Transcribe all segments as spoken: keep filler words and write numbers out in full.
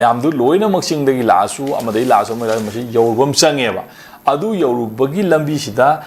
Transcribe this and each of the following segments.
ꯃꯌꯥꯝꯗꯨ ꯂꯣꯏꯅꯃꯛ ꯆꯤꯡꯗꯒꯤ ꯂꯥꯛꯑꯁꯨ, ꯑꯃꯗꯒꯤ ꯂꯥꯛꯑꯁꯨ, ꯑꯃꯗꯒꯤ ꯂꯥꯛꯑꯁꯨ, ꯃꯁꯤ ꯌꯧꯔꯨꯕ ꯑꯃ ꯆꯪꯉꯦꯕ꯫ ꯑꯗꯨ ꯌꯧꯔꯨꯕꯒꯤ ꯂꯝꯕꯤꯁꯤꯗ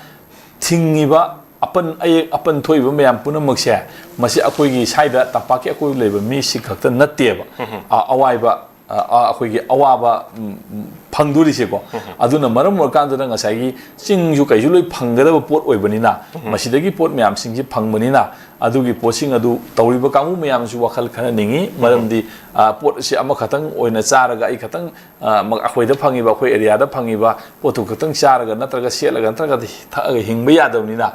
ꯊꯤꯡꯉꯤꯕ ꯑꯄꯟ ꯑꯌꯦꯛ ꯑꯄꯟ ꯊꯣꯛꯏꯕ ꯃꯌꯥꯝ ꯄꯨꯝꯅꯃꯛꯁꯦ, ꯃꯁꯤ ꯑꯩꯈꯣꯏꯒꯤ ꯁ꯭ꯋꯥꯏꯗ ꯇꯝꯄꯥꯛꯀꯤ ꯑꯀꯣꯏꯕ ꯂꯩꯕ ꯃꯤꯁꯤ ꯈꯛꯇ ꯅꯠꯇꯦꯕ꯫ ꯑ, ꯑꯋꯥꯏꯕ, ꯑ, ꯑ, ꯑꯩꯈꯣꯏꯒꯤ ꯑꯋꯥꯕ, ꯎꯝ, ꯎꯝ, ꯐꯪꯗꯣꯔꯤꯁꯦꯀꯣ꯫ ꯑꯗꯨꯅ ꯃꯔꯝ ꯑꯣꯏꯔꯀꯥꯟꯗꯨꯗ ꯉꯁꯥꯏꯒꯤ ꯆꯤꯡꯁꯨ ꯀꯩꯁꯨ ꯂꯣꯏ ꯐꯪꯒꯗꯕ ꯄꯣꯠ ꯑꯣꯏꯕꯅꯤꯅ, ꯃꯁꯤꯗꯒꯤ ꯄꯣꯠ ꯃꯌꯥꯝꯁꯤꯡꯁꯤ ꯐꯪꯕꯅꯤꯅ, ꯑꯗꯨꯒꯤ ꯄꯣꯠꯁꯤꯡ ꯑꯗꯨ ꯇꯧꯔꯤꯕ ꯀꯥꯡꯕꯨ ꯃꯌꯥꯝꯁꯨ ꯋꯥꯈꯜ ꯈꯔ ꯅꯤꯡꯉꯤ꯫ ꯃꯔꯝꯗꯤ, ꯑ, ꯄꯣꯠꯁꯤ ꯑꯃꯈꯛꯇꯪ ꯑꯣꯏꯅ ꯆꯥꯔꯒ, ꯑꯩ ꯈꯛꯇꯪ, ꯑ, ꯃ-, ꯑꯩꯈꯣꯏꯗ ꯐꯪꯉꯤꯕ, ꯑꯩꯈꯣꯏ ꯑꯦꯔꯤꯌꯥꯗ ꯐꯪꯉꯤꯕ ꯄꯣꯠꯇꯨ ꯈꯛꯇꯪ ꯆꯥꯔꯒ, ꯅꯠꯇ꯭ꯔꯒ ꯁꯦꯠꯂꯒ, ꯅꯠꯇ꯭ꯔꯒ ꯊꯛꯑꯒ ꯍꯤꯡꯕ ꯌꯥꯗꯕꯅꯤꯅ,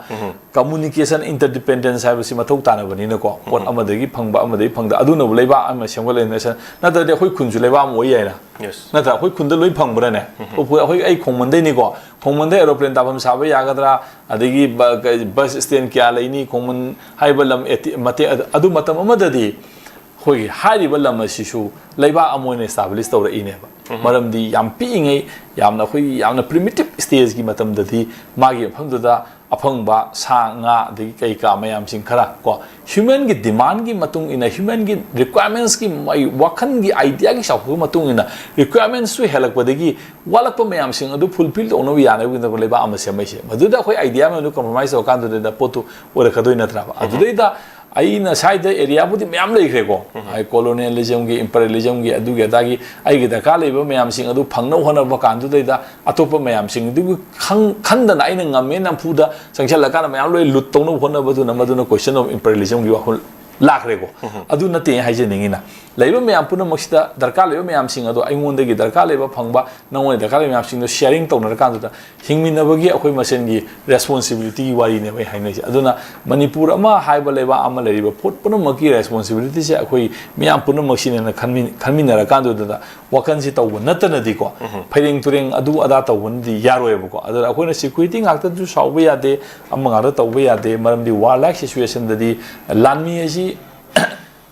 communication interdependence ꯍꯥꯏꯕꯁꯤ ꯃꯊꯧ ꯇꯥꯅꯕꯅꯤꯅꯀꯣ꯫ ꯄꯣꯠ ꯑꯃꯗꯒꯤ ꯐꯪꯕ, ꯑꯃꯗꯒꯤ ꯐꯪꯗ, ꯑꯗꯨꯅꯕꯨ ꯂꯩꯕꯥꯛ ꯑꯃ ꯁꯦꯝꯒꯠꯂꯛꯏꯅꯦ꯫ ꯅꯠꯇ꯭ꯔꯗꯤ ꯑꯩꯈꯣꯏ ꯈꯨꯟꯁꯨ ꯂꯩꯕꯥꯛ ꯑꯃ ꯑꯣꯏ ꯌꯥꯏꯅ꯫ Yes. ꯅꯠꯇ꯭ꯔꯥ? ꯑꯩꯈꯣꯏ ꯈꯨꯟꯗ ꯂꯣꯏ ꯐꯪꯕ꯭ꯔꯥꯅꯦ? ꯎꯝ꯫ ꯑꯩꯈꯣꯏ, ꯑꯩꯈꯣꯏ, ꯑꯩ ꯈꯣꯡꯃꯟꯗꯩꯅꯤꯀꯣ꯫ ꯈꯣꯡꯃꯟꯗꯩ aeroplane ꯇꯥꯐꯝ ꯁꯥꯕ ꯌꯥꯒꯗ꯭ꯔꯥ? ꯑꯗꯒꯤ ꯕ-, ꯀ-, bus stand ꯀꯌꯥ ꯂꯩꯅꯤ? ꯈꯣꯡꯃꯟ ꯍꯥꯏꯕ ꯂꯝ ꯑꯦꯇꯤ-, ꯃꯇꯦꯛ ꯑꯗꯨ, ꯑꯗꯨ ꯃꯇꯝ ꯑꯃꯗꯗꯤ ꯑꯩꯈꯣꯏꯒꯤ ꯍꯥꯏꯔꯤꯕ ꯂꯝ ꯑꯁꯤꯁꯨ ꯂꯩꯕꯥꯛ ꯑꯃ ꯑꯣꯏꯅ establish ꯇꯧꯔꯛꯏꯅꯦꯕ꯫ ꯎꯝ꯫ ꯃꯔꯝꯗꯤ ꯌꯥꯝ ꯄꯤꯛꯏꯉꯩ, ꯌꯥꯝꯅ ꯑꯩꯈꯣꯏꯒꯤ ꯌꯥꯝꯅ primitive stageꯀꯤ ꯃꯇꯝꯗꯗꯤ ꯃꯥꯒꯤ ꯃꯐꯝꯗꯨꯗ ꯑꯐꯪꯕ ꯁꯥ ꯉꯥ, ꯑꯗꯒꯤ ꯀꯩ ꯀꯥ ꯃꯌꯥꯝꯁꯤꯡ ꯈꯔ ꯀꯣ, humanꯒꯤ demandꯀꯤ ꯃꯇꯨꯡ ꯏꯟꯅ, humanꯒꯤ requirementsꯀꯤ ꯃꯥꯒꯤ ꯋꯥꯈꯜꯒꯤ ideaꯒꯤ ꯆꯥꯎꯈꯠꯄꯒꯤ ꯃꯇꯨꯡ ꯏꯟꯅ, requirementsꯁꯨ ꯍꯦꯜꯂꯛꯄꯗꯒꯤ ꯋꯥꯠꯂꯛꯄ ꯃꯌꯥꯝꯁꯤꯡ ꯑꯗꯨ fulfill ꯇꯧꯅꯕ ꯌꯥꯅꯕꯒꯤꯗꯃꯛ ꯂꯩꯕꯥꯛ ꯑꯃ ꯁꯦꯝꯃꯛꯏꯁꯦ꯫ ꯃꯗꯨꯗ ꯑꯩꯈꯣꯏ idea ꯃꯌꯥꯝꯗꯨ compromise ꯇꯧꯔꯀꯥꯟꯗꯨꯗ ꯄꯣꯠꯇꯨ ꯑꯣꯏꯔꯛꯀꯗꯣꯏ ꯅꯠꯇ꯭ꯔꯕ? ꯎꯝ꯫ ꯑꯗꯨꯗꯩꯗ ꯑꯩꯅ ꯁ꯭ꯋꯥꯏꯗ areaꯕꯨꯗꯤ ꯃꯌꯥꯝ ꯂꯩꯈ꯭ꯔꯦꯀꯣ꯫ ꯎꯝ꯫ ꯍꯥꯏ, colonialismꯒꯤ, imperialismꯒꯤ, ꯑꯗꯨꯒꯤ ꯑꯗꯥꯒꯤ ꯑꯩꯒꯤ ꯗꯔꯀꯥꯔ ꯂꯩꯕ ꯃꯌꯥꯝꯁꯤꯡ ꯑꯗꯨ ꯐꯪꯅꯕ ꯍꯣꯠꯅꯕ ꯀꯥꯟꯗꯨꯗꯩꯗ ꯑꯇꯣꯞꯄ ꯃꯌꯥꯝꯁꯤꯡ ꯑꯗꯨꯕꯨ ꯈꯪ-, ꯈꯟꯗꯅ ꯑꯩꯅ ꯉꯝꯃꯦ ꯅꯝꯐꯨꯗ ꯆꯪꯁꯤꯜꯂꯀꯥꯟꯗ ꯃꯌꯥꯝ ꯂꯣꯏ ꯂꯨꯠ ꯇꯧꯅꯕ ꯍꯣꯠꯅꯕꯗꯨꯅ ꯃꯗꯨꯅ question of imperialismꯒꯤ ꯋꯥꯈꯜ ꯂꯥꯛꯈ꯭ꯔꯦꯀꯣ꯫ ꯎꯝ꯫ ꯑꯗꯨ ꯅꯠꯇꯦ ꯑꯩ ꯍꯥꯏꯖꯅꯤꯡꯉꯤꯅ꯫ ꯂꯩꯕ ꯃꯌꯥꯝ ꯄꯨꯝꯅꯃꯛꯁꯤꯗ ꯗꯔꯀꯥꯔ ꯂꯩꯕ ꯃꯌꯥꯝꯁꯤꯡ ꯑꯗꯣ ꯑꯩꯉꯣꯟꯗꯒꯤ ꯗꯔꯀꯥꯔ ꯂꯩꯕ ꯐꯪꯕ, ꯅꯉꯣꯟꯗ ꯗꯔꯀꯥꯔ ꯂꯩꯕ ꯃꯌꯥꯝꯁꯤꯡꯗꯣ sharing ꯇꯧꯅꯔꯀꯥꯟꯗꯨꯗ ꯍꯤꯡꯃꯤꯟꯅꯕꯒꯤ ꯑꯩꯈꯣꯏ ꯃꯁꯦꯟꯒꯤ responsibilityꯒꯤ ꯋꯥꯔꯤꯅꯦꯕ ꯑꯩ ꯍꯥꯏꯅꯔꯤꯁꯦ꯫ ꯑꯗꯨꯅ ꯃꯅꯤꯄꯨꯔ ꯑꯃ ꯍꯥꯏꯕ ꯂꯩꯕꯥꯛ ꯑꯃ ꯂꯩꯔꯤꯕ ꯄꯣꯠ ꯄꯨꯝꯅꯃꯛꯀꯤ responsibilityꯁꯦ ꯑꯩꯈꯣꯏ ꯃꯤꯌꯥꯝ ꯄꯨꯝꯅꯃꯛꯁꯤꯅꯦꯅ ꯈꯟꯃꯤ-, ꯈꯟꯃꯤꯟꯅꯔꯀꯥꯟꯗꯨꯗ ꯋꯥꯈꯜꯁꯤ ꯇꯧꯕ ꯅꯠꯇꯅꯗꯤꯀꯣ, ꯎꯝ꯫ ꯐꯩꯔꯦꯡ ꯇꯨꯔꯦꯡ ꯑꯗꯨ ꯑꯗꯥ ꯇꯧꯕꯅꯗꯤ ꯌꯥꯔꯣꯏꯕꯀꯣ꯫ ꯑꯗꯨꯅ ꯑꯩꯈꯣꯏꯅ security ꯉꯥꯛꯇꯁꯨ ꯁꯥꯎꯕ ꯌꯥꯗꯦ, ꯑꯃ ꯉꯥꯛꯇ ꯇꯧꯕ ꯌꯥꯗꯦ꯫ ꯃꯔꯝꯗꯤ war like situationꯗꯗꯤ ꯂꯥꯟꯃꯤ ꯑꯁꯤ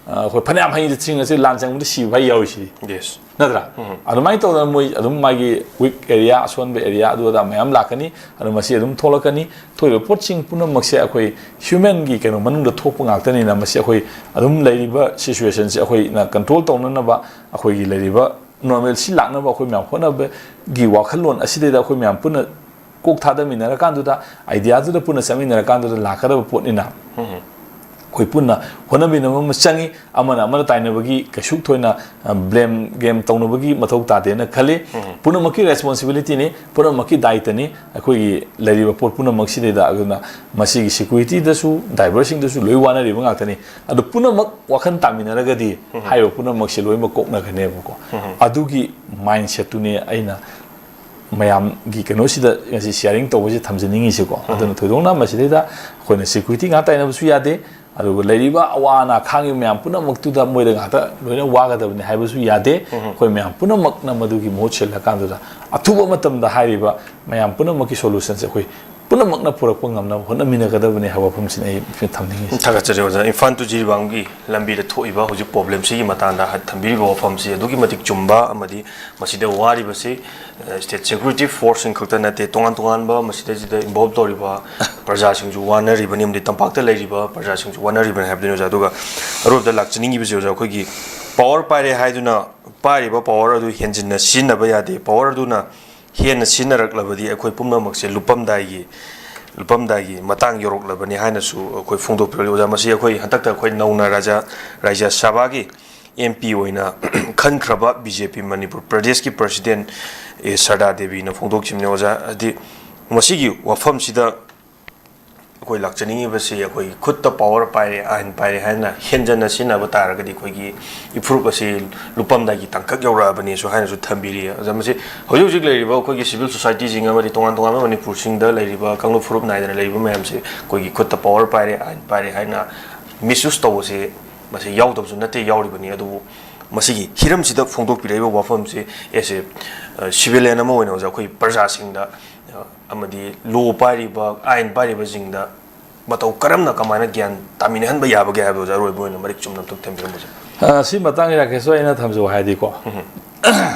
ꯑꯩꯈꯣꯏ ꯐꯅꯌꯥꯝ ꯍꯩꯅ ꯆꯤꯡꯉꯁꯤ, ꯂꯥꯟ ꯆꯪꯕꯗ ꯁꯤꯕ ꯐꯥꯎ ꯌꯥꯎꯔꯤꯁꯤꯗꯤ꯫ ꯌꯦꯁ꯫ ꯅꯠꯇ꯭ꯔꯥ? ꯑꯗꯨꯃꯥꯏꯅ ꯇꯧꯗꯅ ꯃꯣꯏ ꯑꯗꯨꯝ ꯃꯥꯒꯤ ꯋꯤꯛ ꯑꯦꯔꯤꯌꯥ, ꯑꯁꯣꯟꯕ ꯑꯦꯔꯤꯌꯥ, ꯑꯗꯨ ꯑꯗꯥ ꯃꯌꯥꯝ ꯂꯥꯛꯀꯅꯤ꯫ ꯑꯗꯨ ꯃꯁꯤ ꯑꯗꯨꯝ ꯊꯣꯛꯂꯛꯀꯅꯤ꯫ ꯊꯣꯛꯏꯕ ꯄꯣꯠꯁꯤꯡ ꯄꯨꯝꯅꯃꯛꯁꯦ ꯑꯩꯈꯣꯏ ꯍ꯭ꯌꯨꯃꯦꯟꯒꯤ ꯀꯩꯅꯣ ꯃꯅꯨꯡꯗ ꯊꯣꯛꯄ ꯉꯥꯛꯇꯅꯤꯅ, ꯃꯁꯤ ꯑꯩꯈꯣꯏ ꯑꯗꯨꯝ ꯂꯩꯔꯤꯕ ꯁꯤꯆꯨꯋꯦꯁꯟꯁꯤ ꯑꯩꯈꯣꯏꯅ ꯀꯟꯇ꯭ꯔꯣꯜ ꯇꯧꯅꯅꯕ, ꯑꯩꯈꯣꯏꯒꯤ ꯂꯩꯔꯤꯕ ꯅꯣꯔꯃꯦꯜꯁꯤ ꯂꯥꯛꯅꯕ ꯑꯩꯈꯣꯏ ꯃꯌꯥꯝ ꯍꯣꯠꯅꯕꯒꯤ ꯋꯥꯈꯜꯂꯣꯟ ꯑꯁꯤꯗꯩꯗ ꯑꯩꯈꯣꯏ ꯃꯌꯥꯝ ꯄꯨꯟꯅ ꯀꯣꯛ ꯊꯥꯗꯃꯤꯟꯅꯔꯀꯥꯟꯗꯨꯗ, ꯑꯥꯏꯗꯤꯌꯥꯗꯨꯗ ꯄꯨꯟꯅ ꯆꯠꯃꯤꯟꯅꯔꯀꯥꯟꯗꯨꯗ ꯂꯥꯛꯀꯗꯕ ꯄꯣꯠꯅꯤꯅ, ꯑꯩꯈꯣꯏ ꯄꯨꯟꯅ ꯍꯣꯠꯅꯃꯤꯟꯅꯕ ꯑꯃ ꯆꯪꯉꯤ꯫ ꯑꯃꯅ ꯑꯃꯅ ꯇꯥꯏꯅꯕꯒꯤ ꯀꯩꯁꯨ ꯊꯣꯏꯅ ꯕ꯭ꯂꯦꯝ ꯒꯦꯝ ꯇꯧꯅꯕꯒꯤ ꯃꯊꯧ ꯇꯥꯗꯦꯅ ꯈꯜꯂꯤ꯫ ꯄꯨꯝꯅꯃꯛꯀꯤ ꯔꯦꯁꯄꯣꯟꯁꯤꯕꯤꯂꯤꯇꯤꯅꯤ, ꯄꯨꯝꯅꯃꯛꯀꯤ ꯗꯥꯏꯇꯅꯤ꯫ ꯑꯩꯈꯣꯏꯒꯤ ꯂꯩꯔꯤꯕ ꯄꯣꯠ ꯄꯨꯝꯅꯃꯛꯁꯤꯗꯩꯗ꯫ ꯑꯗꯨꯅ ꯃꯁꯤꯒꯤ ꯁꯦꯀ꯭ꯌꯨꯔꯤꯇꯤꯗꯁꯨ, ꯗ꯭ꯔꯥꯏꯚꯔꯁꯤꯡꯗꯁꯨ ꯂꯣꯏ ꯋꯥꯅꯔꯤꯕ ꯉꯥꯛꯇꯅꯤ꯫ ꯑꯗꯨ ꯄꯨꯝꯅꯃꯛ ꯋꯥꯈꯜ ꯇꯥꯃꯤꯟꯅꯔꯒꯗꯤ ꯍꯥꯏꯔꯤꯕ ꯄꯨꯝꯅꯃꯛꯁꯦ ꯂꯣꯏꯅꯃꯛ ꯀꯣꯛꯅꯒꯅꯦꯕꯀꯣ꯫ ꯑꯗꯨꯒꯤ ꯃꯥꯏꯟꯁꯦꯠꯇꯨꯅꯦ ꯑꯩꯅ ꯃꯌꯥꯝꯒꯤ ꯀꯩꯅꯣꯁꯤꯗ ꯉꯁꯤ ꯁꯤꯌꯥꯔꯤꯡ ꯇꯧꯕꯁꯦ ꯊꯝꯖꯅꯤꯡꯉꯤꯁꯦꯀꯣ꯫ ꯑꯗꯨꯅ ꯊꯣꯏꯗꯣꯛꯅ ꯃꯁꯤꯗꯩꯗ ꯑꯩꯈꯣꯏꯅ ꯁꯦꯀ꯭ꯌꯨꯔꯤꯇꯤ ꯉꯥꯛ ꯇꯥꯏꯅꯕꯁꯨ ꯌꯥꯗꯦ, ꯑꯗꯨꯒ ꯂꯩꯔꯤꯕ ꯑꯋꯥ ꯑꯅꯥ ꯈꯥꯡꯉꯤꯕ ꯃꯌꯥꯝ ꯄꯨꯝꯅꯃꯛꯇꯨꯗ ꯃꯣꯏꯗ ꯉꯥꯛꯇ ꯂꯣꯏꯅ ꯋꯥꯒꯗꯕꯅꯤ ꯍꯥꯏꯕꯁꯨ ꯌꯥꯗꯦ꯫ ꯑꯩꯈꯣꯏ ꯃꯌꯥꯝ ꯄꯨꯝꯅꯃꯛꯅ ꯃꯗꯨꯒꯤ ꯃꯍꯨꯠ ꯁꯤꯜꯂꯀꯥꯟꯗꯨꯗ ꯑꯊꯨꯕ ꯃꯇꯝꯗ ꯍꯥꯏꯔꯤꯕ ꯃꯌꯥꯝ ꯄꯨꯝꯅꯃꯛꯀꯤ ꯁꯣꯂꯨꯁꯟꯁꯦ ꯑꯩꯈꯣꯏ ꯄꯨꯝꯅꯃꯛꯅ ꯄꯨꯔꯛꯄ ꯉꯝꯅꯕ ꯍꯣꯠꯅꯃꯤꯟꯅꯒꯗꯕꯅꯤ ꯍꯥꯏꯕ ꯋꯥꯐꯝꯁꯤꯅ ꯑꯩ ꯊꯝꯅꯤꯡꯉꯤ꯫ ꯊꯥꯒꯠꯆꯔꯤ ꯑꯣꯖꯥ꯫ ꯏꯝꯐꯥꯜ to ꯖꯤꯔꯤꯕꯥꯝꯒꯤ ꯂꯝꯕꯤꯗ ꯊꯣꯛꯏꯕ ꯍꯧꯖꯤꯛ ꯄ꯭ꯔꯣꯕ꯭ꯂꯦꯝꯁꯤꯒꯤ ꯃꯇꯥꯡꯗ ꯊꯝꯕꯤꯔꯤꯕ ꯋꯥꯐꯝꯁꯤ ꯑꯗꯨꯛꯀꯤ ꯃꯇꯤꯛ ꯆꯨꯝꯕ ꯑꯃꯗꯤ ꯃꯁꯤꯗ ꯋꯥꯔꯤꯕꯁꯤ, ꯑ, ꯁ꯭ꯇꯦꯠ ꯁꯦꯀ꯭ꯌꯨꯔꯤꯇꯤ ꯐꯣꯔꯁꯁꯤꯡ ꯈꯛꯇ ꯅꯠꯇꯦ, ꯇꯣꯉꯥꯟ ꯇꯣꯉꯥꯟꯕ ꯃꯁꯤꯗꯩꯁꯤꯗ ꯏꯟꯚꯣꯜꯕ ꯇꯧꯔꯤꯕ ꯄ꯭ꯔꯖꯥꯁꯤꯡꯁꯨ ꯋꯥꯅꯔꯤꯕꯅꯤ ꯑꯃꯗꯤ ꯇꯝꯄꯥꯛꯇ ꯂꯩꯔꯤꯕ ꯄ꯭ꯔꯖꯥꯁꯤꯡꯁꯨ ꯋꯥꯅꯔꯤꯕꯅꯤ ꯍꯥꯏꯕꯗꯨꯅꯤ ꯑꯣꯖꯥ꯫ ꯑꯗꯨꯒ ꯑꯔꯣꯏꯕꯗ ꯂꯥꯛꯆꯅꯤꯡꯉꯤꯕꯁꯤ ꯑꯣꯖꯥ, ꯑꯩꯈꯣꯏꯒꯤ ꯄꯥꯋꯔ ꯄꯥꯏꯔꯦ ꯍꯥꯏꯗꯨꯅ ꯄꯥꯏꯔꯤꯕ ꯄꯥꯋꯔ ꯑꯗꯨ ꯍꯦꯟꯖꯤꯟꯅ ꯁꯤꯖꯤꯟꯅꯕ ꯌꯥꯗꯦ꯫ ꯄꯥꯋꯔ ꯑꯗꯨꯅ ꯍꯦꯟꯅ ꯁꯤꯖꯤꯟꯅꯔꯛꯂꯕꯗꯤ ꯑꯩꯈꯣꯏ ꯄꯨꯝꯅꯃꯛꯁꯦ ꯂꯨꯞꯄꯝꯗꯥꯏꯒꯤ, ꯂꯨꯞꯄꯝꯗꯥꯏꯒꯤ ꯃꯇꯥꯡ ꯌꯧꯔꯛꯂꯕꯅꯤ ꯍꯥꯏꯅꯁꯨ ꯑꯩꯈꯣꯏ ꯐꯣꯡꯗꯣꯛꯄꯤꯔꯛꯂꯤ ꯑꯣꯖꯥ꯫ ꯃꯁꯤ ꯑꯩꯈꯣꯏ ꯍꯟꯗꯛꯇ ꯑꯩꯈꯣꯏ ꯅꯧꯅ ꯔꯥꯖ꯭ꯌ, ꯔꯥꯖ꯭ꯌ ꯁꯚꯥꯒꯤ ꯑꯦꯝ ꯄꯤ ꯑꯣꯏꯅ ꯈꯟꯈ꯭ꯔꯕ ꯕꯤ ꯖꯦ ꯄꯤ ꯃꯅꯤꯄꯨꯔ ꯄ꯭ꯔꯗꯦꯁꯀꯤ ꯄ꯭ꯔꯁꯤꯗꯦꯟ ꯑꯦ ꯁꯔꯗꯥ ꯗꯦꯕꯤꯅ ꯐꯣꯡꯗꯣꯛꯈꯤꯕꯅꯤ ꯑꯣꯖꯥ꯫ ꯍꯥꯏꯗꯤ ꯃꯁꯤꯒꯤ ꯋꯥꯐꯝꯁꯤꯗ ꯑꯩꯈꯣꯏ ꯂꯥꯛꯆꯅꯤꯡꯉꯤꯕꯁꯤ ꯑꯩꯈꯣꯏꯒꯤ ꯈꯨꯠꯇ ꯄꯥꯋꯔ ꯄꯥꯏꯔꯦ, ꯑꯥꯏꯟ ꯄꯥꯏꯔꯦ ꯍꯥꯏꯅ ꯍꯦꯟꯖꯟꯅ ꯁꯤꯖꯤꯟꯅꯕ ꯇꯥꯔꯒꯗꯤ ꯑꯩꯈꯣꯏꯒꯤ ꯏꯐꯨꯔꯨꯞ ꯑꯁꯤ ꯂꯨꯞꯄꯝꯗꯥꯏꯒꯤ ꯇꯥꯡꯀꯛ ꯌꯧꯔꯛꯑꯕꯅꯤꯁꯨ ꯍꯥꯏꯅꯁꯨ ꯊꯝꯕꯤꯔꯤ꯫ ꯑꯗ ꯃꯁꯤ ꯍꯧꯖꯤꯛ ꯍꯧꯖꯤꯛ ꯂꯩꯔꯤꯕ ꯑꯩꯈꯣꯏꯒꯤ ꯁꯤꯚꯤꯜ ꯁꯣꯁꯥꯏꯇꯤꯁꯤꯡ ꯑꯃꯗꯤ ꯇꯣꯉꯥꯟ ꯇꯣꯉꯥꯟꯕ ꯃꯅꯤꯄꯨꯔꯁꯤꯡꯗ ꯂꯩꯔꯤꯕ ꯀꯥꯡꯂꯨꯞ ꯐꯨꯔꯨꯞ ꯅꯥꯏꯗꯅ ꯂꯩꯔꯤꯕ ꯃꯌꯥꯝꯁꯦ ꯑꯩꯈꯣꯏꯒꯤ ꯈꯨꯠꯇ ꯄꯥꯋꯔ ꯄꯥꯏꯔꯦ, ꯑꯥꯏꯟ ꯄꯥꯏꯔꯦ ꯍꯥꯏꯅ ꯃꯤꯁꯌꯨꯁ ꯇꯧꯕꯁꯦ ꯃꯁꯤ ꯌꯥꯎꯗꯕꯁꯨ ꯅꯠꯇꯦ, ꯌꯥꯎꯔꯤꯕꯅꯤ꯫ ꯑꯗꯨꯕꯨ ꯃꯁꯤꯒꯤ ꯍꯤꯔꯝꯁꯤꯗ ꯐꯣꯡꯗꯣꯛꯄꯤꯔꯛꯏꯕ ꯋꯥꯐꯝꯁꯦ ꯑꯦꯁ ꯑꯦ ꯁꯤꯚꯤꯂꯤꯌꯟ ꯑꯃ ꯑꯣꯏꯅ ꯑꯣꯖꯥ ꯑꯩꯈꯣꯏ ꯄ꯭ꯔꯖꯥꯁꯤꯡꯗ, ꯑ, ꯑꯃꯗꯤ ꯂꯣ ꯄꯥꯏꯔꯤꯕ, ꯑꯥꯏꯟ ꯄꯥꯏꯔꯤꯕꯁꯤꯡꯗ ꯃꯇꯧ ꯀꯔꯝꯅ ꯀꯃꯥꯏꯅ ꯒ꯭ꯌꯥꯟ ꯇꯥꯃꯤꯟꯅꯍꯟꯕ ꯌꯥꯕꯒꯦ ꯍꯥꯏꯕꯗꯣ ꯑꯣꯖꯥ ꯑꯔꯣꯏꯕ ꯑꯣꯏꯅ ꯃꯔꯤꯛ ꯆꯨꯝꯅ ꯑꯝꯇꯪ ꯊꯝꯕꯤꯔꯝꯕꯁꯦ꯫ ꯑ, ꯁꯤ ꯃꯇꯥꯡꯁꯤꯗ ꯔꯥꯀꯦꯁ ꯑꯩꯅ ꯊꯝꯖꯧ ꯍꯥꯏꯔꯗꯤꯀꯣ,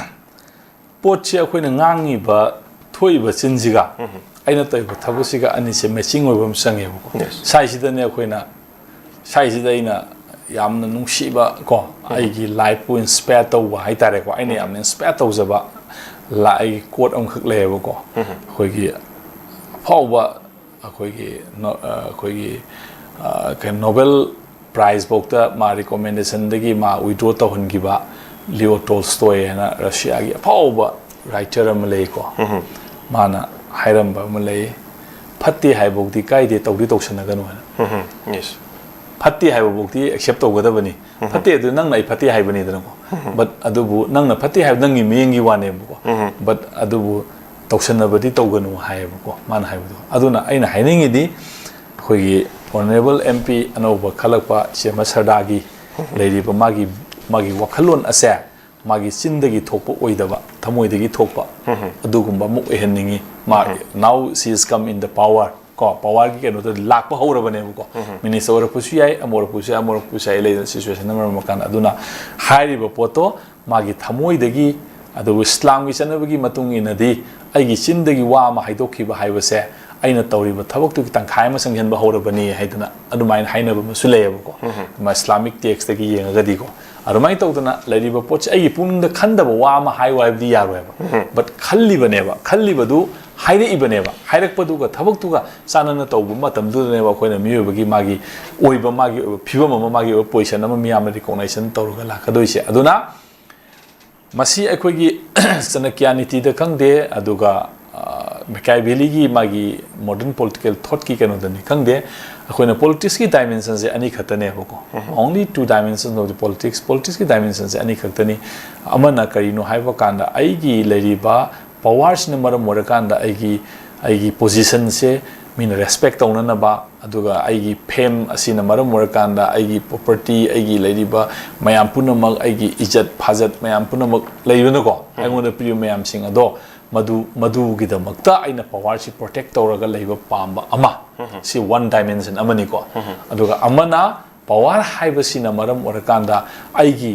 ꯄꯣꯠꯁꯤ ꯑꯩꯈꯣꯏꯅ ꯉꯥꯡꯉꯤꯕ, ꯊꯣꯛꯏꯕ ꯆꯤꯟꯁꯤꯒ ꯑꯩꯅ ꯇꯧꯔꯤꯕ ꯊꯕꯛꯁꯤꯒ ꯑꯅꯤꯁꯦ ꯃꯦꯆꯤꯡ ꯑꯣꯏꯕ ꯑꯃ ꯆꯪꯉꯦꯕꯀꯣ꯫ Yes. ꯁ꯭ꯋꯥꯏꯁꯤꯗꯅꯦ ꯑꯩꯈꯣꯏꯅ, ꯁ꯭ꯋꯥꯏꯁꯤꯗ ꯑꯩꯅ ꯌꯥꯝꯅ ꯅꯨꯡꯁꯤꯕ ꯀꯣ, ꯑꯩꯒꯤ ꯂꯥꯏꯐꯄꯨ ꯏꯟꯁꯄꯌꯔ ꯇꯧꯕ ꯍꯥꯏꯇꯥꯔꯦꯀꯣ, ꯑꯩꯅ ꯌꯥꯝꯅ ꯏꯟꯁꯄꯌꯔ ꯇꯧꯖꯕ ꯂꯥꯏꯒꯤ ꯀꯣꯠ ꯑꯃꯈꯛ ꯂꯩꯌꯦꯕꯀꯣ꯫ ꯑꯩꯈꯣꯏꯒꯤ ꯑꯐꯥꯎꯕ ꯑꯩꯈꯣꯏꯒꯤ ꯅꯣ-, ꯑ, ꯑꯩꯈꯣꯏꯒꯤ, ꯑ, ꯀꯩꯅꯣ, ꯅꯣꯕꯦꯜ ꯄ꯭ꯔꯥꯏꯖ ꯐꯥꯎꯗ ꯃꯥ ꯔꯤꯀꯣꯃꯦꯟꯗꯦꯁꯟꯗꯒꯤ ꯃꯥ ꯋꯤꯗ꯭ꯔꯣ ꯇꯧꯍꯟꯈꯤꯕ ꯂꯤꯑꯣ ꯇꯣꯜꯁꯇꯣꯏ ꯍꯥꯏꯅ ꯔꯁꯤꯌꯥꯒꯤ ꯑꯐꯥꯎꯕ ꯔꯥꯏꯇꯔ ꯑꯃ ꯂꯩꯀꯣ꯫ ꯃꯥꯅ ꯍꯥꯏꯔꯝꯕ ꯑꯃ ꯂꯩ, "ꯐꯠꯇꯦ ꯍꯥꯏꯕꯐꯥꯎꯗꯤ ꯀꯥꯏꯗꯦ, ꯇꯧꯗꯤ ꯇꯧꯁꯟꯅꯒꯅꯨ" ꯍꯥꯏꯅ꯫ Yes. "ꯐꯠꯇꯦ ꯍꯥꯏꯕꯐꯥꯎꯗꯤ ꯑꯦꯛꯁꯦꯞ ꯇꯧꯒꯗꯕꯅꯤ꯫ ꯐꯠꯇꯦ ꯑꯗꯨ ꯅꯪꯅ ꯑꯩ ꯐꯠꯇꯦ ꯍꯥꯏꯕꯅꯤꯗꯅꯀꯣ꯫ But ꯑꯗꯨꯕꯨ ꯅꯪꯅ ꯐꯠꯇꯦ ꯍꯥꯏꯕ ꯅꯪꯒꯤ ꯃꯤꯠꯌꯦꯡꯒꯤ ꯋꯥꯅꯦꯕꯀꯣ꯫ But ꯑꯗꯨꯕꯨ ꯇꯧꯁꯟꯅꯕꯗꯤ ꯇꯧꯒꯅꯨ" ꯍꯥꯏꯌꯦꯕꯀꯣ, ꯃꯥꯅ ꯍꯥꯏꯕꯗꯣ꯫ ꯑꯗꯨꯅ ꯑꯩꯅ ꯍꯥꯏꯅꯤꯡꯉꯤꯗꯤ, ꯑꯩꯈꯣꯏꯒꯤ ꯑꯣꯅꯔꯦꯕꯜ ꯑꯦꯝ ꯄꯤ ꯑꯅꯧꯕ ꯈꯜꯂꯛꯄ ꯏꯆꯦꯃ ꯁꯔꯗꯥꯒꯤ ꯂꯩꯔꯤꯕ ꯃꯥꯒꯤ, ꯃꯥꯒꯤ ꯋꯥꯈꯜꯂꯣꯟ ꯑꯁꯦ ꯃꯥꯒꯤ ꯆꯤꯟꯗꯒꯤ ꯊꯣꯛꯄ ꯑꯣꯏꯗꯕ, ꯊꯃꯣꯏꯗꯒꯤ ꯊꯣꯛꯄ, ꯑꯗꯨꯒꯨꯝꯕ ꯑꯃ ꯑꯣꯏꯍꯟꯅꯤꯡꯉꯤ꯫ ꯃꯥ, now she is come in the power, ꯀꯣ, ꯄꯋꯥꯔꯒꯤ ꯀꯩꯅꯣꯗ ꯂꯥꯛꯄ ꯍꯧꯔꯕꯅꯦꯕꯀꯣ꯫ ꯃꯤꯅꯤꯁꯇꯔ ꯑꯣꯏꯔꯛꯄꯁꯨ ꯌꯥꯏ, ꯑꯃ ꯑꯣꯏꯔꯛꯄꯁꯨ ꯌꯥꯏ, ꯑꯃ ꯑꯣꯏꯔꯛꯄꯁꯨ ꯌꯥꯏ, ꯂꯩꯗꯅ ꯁꯤꯆꯨꯋꯦꯁꯟ ꯑꯃ ꯑꯣꯏꯔꯝꯕ ꯀꯥꯟꯗ꯫ ꯑꯗꯨꯅ ꯍꯥꯏꯔꯤꯕ ꯄꯣꯠꯇꯣ ꯃꯥꯒꯤ ꯊꯃꯣꯏꯗꯒꯤ, ꯑꯗꯨꯕꯨ ꯏꯁꯂꯥꯝꯒꯤ ꯆꯠꯅꯕꯒꯤ ꯃꯇꯨꯡ ꯏꯟꯅꯗꯤ ꯑꯩꯒꯤ ꯆꯤꯟꯗꯒꯤ ꯋꯥ ꯑꯃ ꯍꯥꯏꯗꯣꯛꯈꯤꯕ ꯍꯥꯏꯕꯁꯦ ꯑꯩꯅ ꯇꯧꯔꯤꯕ ꯊꯕꯛꯇꯨꯒꯤ ꯇꯪꯈꯥꯏ ꯑꯃ ꯆꯪꯁꯤꯟꯕ ꯍꯧꯔꯕꯅꯤ ꯍꯥꯏꯗꯅ ꯑꯗꯨꯃꯥꯏꯅ ꯍꯥꯏꯅꯕ ꯑꯃꯁꯨ ꯂꯩꯌꯦꯕꯀꯣ꯫ ꯃꯥ ꯏꯁꯂꯥꯃꯤꯛ ꯇꯦꯛꯁꯇꯒꯤ ꯌꯦꯡꯉꯒꯗꯤꯀꯣ꯫ ꯑꯗꯨꯃꯥꯏꯅ ꯇꯧꯗꯅ ꯂꯩꯔꯤꯕ ꯄꯣꯠꯁꯦ ꯑꯩꯒꯤ ꯄꯨꯛꯅꯤꯡꯗ ꯈꯟꯗꯕ ꯋꯥ ꯑꯃ ꯍꯥꯏꯌꯨ ꯍꯥꯏꯕꯗꯤ ꯌꯥꯔꯣꯏꯕ꯫ But ꯈꯜꯂꯤꯕꯅꯦꯕ, ꯈꯜꯂꯤꯕꯗꯨ ꯍꯥꯏꯔꯛꯏꯕꯅꯦꯕ, ꯍꯥꯏꯔꯛꯄꯗꯨꯒ ꯊꯕꯛꯇꯨꯒ ꯆꯥꯟꯅꯅ ꯇꯧꯕ ꯃꯇꯝꯗꯨꯗꯅꯦꯕ ꯑꯩꯈꯣꯏꯅ ꯃꯤꯑꯣꯏꯕꯒꯤ ꯃꯥꯒꯤ ꯑꯣꯏꯕ, ꯃꯥꯒꯤ ꯑꯣꯏꯕ ꯐꯤꯕꯝ ꯑꯃ, ꯃꯥꯒꯤ ꯑꯣꯏꯕ ꯄꯣꯖꯤꯁꯟ ꯑꯃ ꯃꯤꯌꯥꯝꯅ ꯔꯤꯀꯣꯛꯅꯥꯏꯖꯦꯁꯟ ꯇꯧꯔꯒ ꯂꯥꯛꯀꯗꯣꯏꯁꯦ꯫ ꯑꯗꯨꯅ ꯃꯁꯤ ꯑꯩꯈꯣꯏꯒꯤ ꯆꯅꯀ꯭ꯌꯥ ꯅꯤꯇꯤꯗ ꯈꯪꯗꯦ, ꯑꯗꯨꯒ, ꯑ, ꯃꯦꯀꯥꯏꯚꯦꯂꯤꯒꯤ ꯃꯥꯒꯤ ꯃꯣꯗꯔꯟ ꯄꯣꯂꯤꯇꯤꯀꯦꯜ ꯊꯣꯠꯀꯤ ꯀꯩꯅꯣꯗꯅꯤ ꯈꯪꯗꯦ, ꯑꯩꯈꯣꯏꯅ ꯄꯣꯂꯤꯇꯤꯛꯁꯀꯤ ꯗꯥꯏꯃꯦꯟꯁꯟꯁꯦ ꯑꯅꯤ ꯈꯛꯇꯅꯦꯕꯀꯣ꯫ Only two dimensions of the politics, ꯄꯣꯂꯤꯇꯤꯛꯁꯀꯤ ꯗꯥꯏꯃꯦꯟꯁꯟꯁꯦ ꯑꯅꯤ ꯈꯛꯇꯅꯤ꯫ ꯑꯃꯅ ꯀꯔꯤꯅꯣ ꯍꯥꯏꯕ ꯀꯥꯟꯗ ꯑꯩꯒꯤ ꯂꯩꯔꯤꯕ ꯄꯋꯥꯔꯁꯤꯅ ꯃꯔꯝ ꯑꯣꯏꯔꯀꯥꯟꯗ ꯑꯩꯒꯤ, ꯑꯩꯒꯤ ꯄꯣꯖꯤꯁꯟꯁꯦ ꯃꯤꯅ ꯔꯦꯁꯄꯦꯛ ꯇꯧꯅꯅꯕ, ꯑꯗꯨꯒ ꯑꯩꯒꯤ ꯐꯦꯝ ꯑꯁꯤꯅ ꯃꯔꯝ ꯑꯣꯏꯔꯀꯥꯟꯗ ꯑꯩꯒꯤ ꯄ꯭ꯔꯣꯄꯔꯇꯤ, ꯑꯩꯒꯤ ꯂꯩꯔꯤꯕ ꯃꯌꯥꯝ ꯄꯨꯝꯅꯃꯛ, ꯑꯩꯒꯤ ꯏꯖꯠ ꯐꯖꯠ ꯃꯌꯥꯝ ꯄꯨꯝꯅꯃꯛ ꯂꯩꯕꯅꯀꯣ, ꯑꯩꯉꯣꯟꯗ ꯄꯤꯔꯤꯕ ꯃꯌꯥꯝꯁꯤꯡ ꯑꯗꯣ, ꯃꯗꯨ, ꯃꯗꯨꯒꯤꯗꯃꯛꯇ ꯑꯩꯅ ꯄꯋꯥꯔꯁꯤ ꯄ꯭ꯔꯣꯇꯦꯛ ꯇꯧꯔꯒ ꯂꯩꯕ ꯄꯥꯝꯕ ꯑꯃ, ꯁꯤ ꯋꯥꯟ ꯗꯥꯏꯃꯦꯟꯁꯟ ꯑꯃꯅꯤꯀꯣ꯫ ꯑꯗꯨꯒ ꯑꯃꯅ ꯄꯋꯥꯔ ꯍꯥꯏꯕꯁꯤꯅ ꯃꯔꯝ ꯑꯣꯏꯔꯀꯥꯟꯗ ꯑꯩꯒꯤ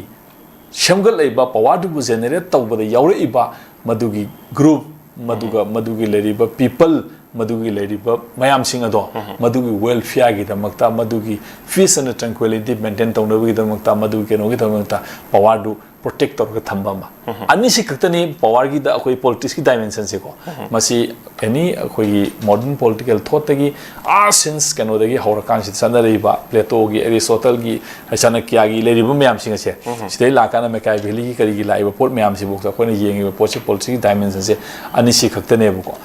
ꯁꯦꯝꯒꯠꯂꯛꯏꯕ ꯄꯋꯥꯔꯗꯨꯕꯨ ꯖꯦꯅꯦꯔꯦꯠ ꯇꯧꯕꯗ ꯌꯥꯎꯔꯛꯏꯕ ꯃꯗꯨꯒꯤ ꯒ꯭ꯔꯨꯞ, ꯃꯗꯨꯒ ꯃꯗꯨꯒꯤ ꯂꯩꯔꯤꯕ ꯄꯤꯄꯜ, ꯃꯗꯨꯒꯤ ꯂꯩꯔꯤꯕ ꯃꯌꯥꯝꯁꯤꯡ ꯑꯗꯣ, ꯃꯗꯨꯒꯤ ꯋꯦꯜꯐꯤꯌꯥꯔꯒꯤꯗꯃꯛꯇ, ꯃꯗꯨꯒꯤ ꯄꯤꯁ ꯑꯦꯟ ꯇ꯭ꯔꯦꯡꯀ꯭ꯋꯤꯂꯤꯇꯤ ꯃꯦꯟꯇꯦꯟ ꯇꯧꯅꯕꯒꯤꯗꯃꯛꯇ, ꯃꯗꯨꯒꯤ ꯀꯩꯅꯣꯒꯤꯗꯃꯛꯇ ꯄꯋꯥꯔꯗꯨ ꯄ꯭ꯔꯣꯇꯦꯛ ꯇꯧꯔꯒ ꯊꯝꯕ ꯑꯃ꯫ ꯑꯅꯤꯁꯤ ꯈꯛꯇꯅꯤ ꯄꯋꯥꯔꯒꯤꯗ ꯑꯩꯈꯣꯏ ꯄꯣꯂꯤꯇꯤꯛꯁꯀꯤ ꯗꯥꯏꯃꯦꯟꯁꯟꯁꯦꯀꯣ꯫ ꯃꯁꯤ ꯑꯦꯅꯤ ꯑꯩꯈꯣꯏꯒꯤ ꯃꯣꯗꯔꯟ ꯄꯣꯂꯤꯇꯤꯀꯦꯜ ꯊꯣꯠꯇꯒꯤ, ꯑꯥ, ꯁꯤꯟꯁ ꯀꯩꯅꯣꯗꯒꯤ ꯍꯧꯔꯀꯥꯟꯁꯤꯗ ꯆꯠꯅꯔꯛꯏꯕ, ꯄ꯭ꯂꯦꯇꯣꯒꯤ, ꯑꯦꯔꯤꯁꯇꯣꯇꯜꯒꯤ, ꯆꯥꯅꯀ꯭ꯌꯥꯒꯤ ꯂꯩꯔꯤꯕ ꯃꯌꯥꯝꯁꯤꯡ ꯑꯁꯦ, ꯁꯤꯗꯩ ꯂꯥꯛꯀꯥꯟꯗ ꯃꯦꯀꯥꯏꯚꯦꯂꯤꯒꯤ ꯀꯔꯤꯒꯤ ꯂꯥꯛꯏꯕ ꯄꯣꯠ ꯃꯌꯥꯝꯁꯤꯐꯥꯎꯗ ꯑꯩꯈꯣꯏꯅ ꯌꯦꯡꯉꯤꯕ ꯄꯣꯠꯁꯤ ꯄꯣꯂꯤꯇꯤꯛꯁꯀꯤ ꯗꯥꯏꯃꯦꯟꯁꯟꯁꯦ ꯑꯅꯤꯁꯤ ꯈꯛꯇꯅꯦꯕꯀꯣ꯫